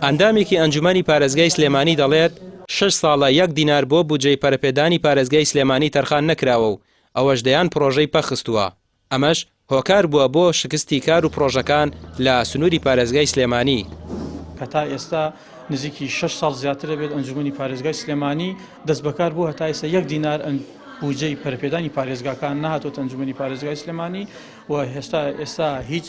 ئەندامێکی ئەنجومەنی پارێزگای سلێمانی دەڵێت، شەش ساڵە یەک دینار بۆ بودجەی پەرەپێدانی پارێزگای سلێمانی تەرخان نەکراوە و ئەوەش دەیان پڕۆژەی پەکخستووە، ئەمەش هۆکار بووە بۆ شکستی کار و پڕۆژەکان لە سنووری پارێزگای سلێمانی. کە تا ئێستا نزیکی شەش ساڵ زیاتر دەبێت ئەنجومەنی پارێزگای سلێمانی دەستبەکار بووە، هەتا ئێستا یەک دینار بودجەی پەرەپێدانی پارێزگاکان نەهاتۆتە ئەنجومەنی پارێزگای سلێمانی و هێستا ئێستا هیچ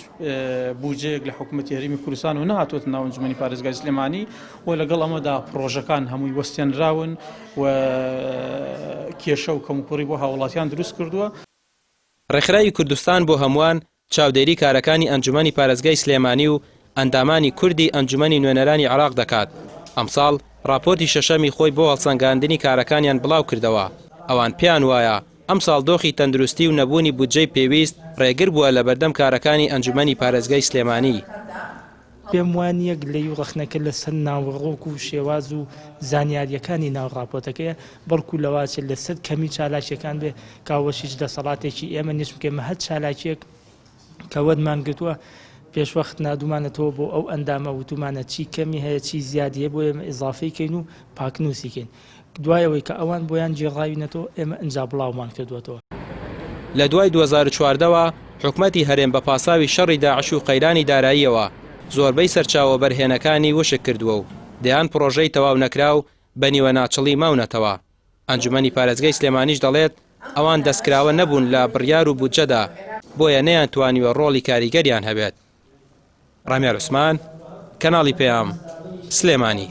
بودجەیەک لە حکوومەتی هەرێمی کوردستانەوە نەهاتۆتە ناو ئەنجومەنی پارێزگای سلێمانی و لەگەڵ ئەمەدا پڕۆژەکان هەمووی وەستێنراون و کێشە و کەموکوڕی بۆ هاوڵاتیان دروست کردووە. ڕێکخراوی کوردستان بۆ هەمووان چاودێری کارەکانی ئەنجومەنی پارێزگای سلێمانی و ئەندامانی کوردی ئەنجومەنی نوێنەرانی عێراق دەکات، ئەمساڵ ڕاپۆرتی شەشەمی خۆی بۆ هەڵسەنگاندنی کارەکانیان بڵاوکردەوە، ئەوان پێیان وایە ئەمساڵ دۆخی تەندروستی و نەبوونی بودجەی پێویست ڕێگر بووە لەبەردەم کارەکانی ئەنجومەنی پارێزگای سلێمانی. پێم وا نییە گلەیی و ڕەخنەکە لەسەر ناوەڕۆک و شێواز و زانیارییەکانی ناو ڕاپۆرتەکەیە، بەڵکو لەوەچێت لەسەر کەمی چالاکییەکان بێ، کە ئەوەش هیچ دەسەڵاتێکی ئێمە نییە، چونکە ئێمە هەر چالاکییەک کە وەرمان گرتووە پێشوەخت ناردوومانەتەوە بۆ ئەو ئەندامە وتوومانە چی کەمی هەیە چی زیادی هەیە بۆ ئێمە ئیزافەی کەین و پاکنووسی کەین. دوای ئەوەی کە ئەوان بۆیان گێڕاوینەتەوە ئێمە ئنجا بڵاومان کردووەتەوە. لە دوای 2014 وە حکومەتی هەرێم بە پاساوی شەڕی داعش و قەیرانی داراییەوە زۆربەی سەرچاوە وەبەرهێنەکانی وشک کردووە و دەیان پڕۆژەی تەواو نەکراو بە نیوەناچڵی ماونەتەوە. ئەنجومەنی پارێزگای سلێمانیش دەڵێت ئەوان دەستکراوە نەبوون لە بڕیار و بودجەدا بۆیە نەیانتوانیوە ڕۆڵی کاریگەریان هەبێت. ڕامیار عوسمان، کەناڵی پەیام، سلێمانی.